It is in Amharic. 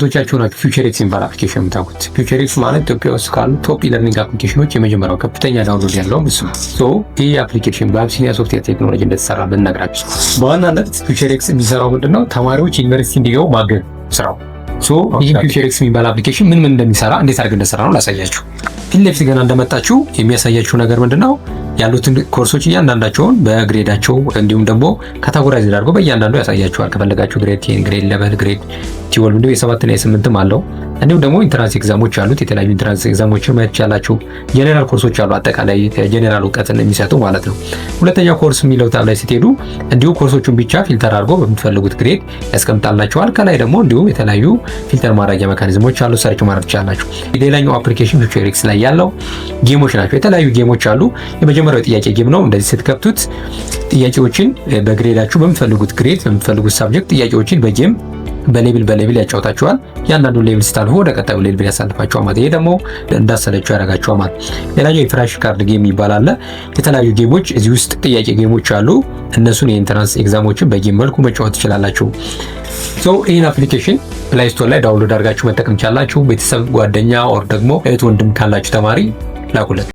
ስንቶቻችሁ ናችሁ FutureX የሚባል application የምታውቁት? FutureX ማለት ኢትዮጵያ ውስጥ ካሉ top e-learning application ኖች የመጀመሪያው፣ ከፍተኛ download ያለው እሱ ነው። So ይህ application በአቢሲኒያ ሶፍትዌር ቴክኖሎጂ እንደተሰራ ብንነግራችሁ፣ በዋናነት FutureX የሚሰራው ምንድነው? ተማሪዎች ዩኒቨርሲቲ እንዲገቡ ማገዝ ስራው። So ይህ FutureX የሚባል application ምን ምን እንደሚሰራ፣ እንዴት አድርገን እንደሰራ ነው ላሳያችሁ። ፊት ለፊት ገና እንደመጣችሁ የሚያሳያችሁ ነገር ምንድነው? ያሉትን ኮርሶች እያንዳንዳቸውን በ grade ኣቸው እንዲሁም ደግሞ categorize አድርጎ በእያንዳንዱ ያሳያችኋል። ከፈለጋችሁ grade 10፣ grade 11፣ grade 12፣ እንዲሁም የሰባትና የስምንትም አለው። እንዲሁም ደግሞ entrance exam ኦች አሉት። የተለያዩ entrance exam ኦችን ማየት ትችላላችሁ። ጀኔራል ኮርሶች አሉ፣ አጠቃላይ ጀኔራል እውቀትን የሚሰጡ ማለት ነው። ሁለተኛው ኮርስ የሚለው tab ላይ ስትሄዱ እንዲሁ ኮርሶቹን ብቻ filter አድርጎ በምትፈልጉት grade ያስቀምጣላችኋል። ከላይ ደግሞ እንዲሁ የተለያዩ filter ማድረጊያ mechanism ኦች አሉ፣ search ማድረግ ትችላላችሁ። ሌላኛው application FutureX ላይ ያለው game ኦች ናቸው። የተለያዩ game ኦች አሉ። የመጀመሪያው ጥያቄ game ነው። እንደዚህ ስትከፍቱት ጥያቄዎችን በ grade ኣችሁ፣ በምትፈልጉት grade፣ በምትፈልጉት subject ጥያቄዎችን በ game በ level በ level ያጫውታችኋል። ያንዳንዱ level ስታልፉ ወደ ቀጣዩ level ያሳልፋችኋል ማለት። ይሄ ደግሞ እንዳሰለችሁ ያደርጋችኋል ማለት። ሌላኛው የ flash card game ይባላል አለ። የተለያዩ game ኦች እዚህ ውስጥ ጥያቄ game ኦች አሉ። እነሱን የ entrance exam ኦችን በ game መልኩ መጫወት ትችላላችሁ። So ይህን application Play Store ላይ download አድርጋችሁ መጠቀም ትችላላችሁ። ቤተሰብ፣ ጓደኛ or ደግሞ እህት ወንድም ካላችሁ ተማሪ ላኩለት።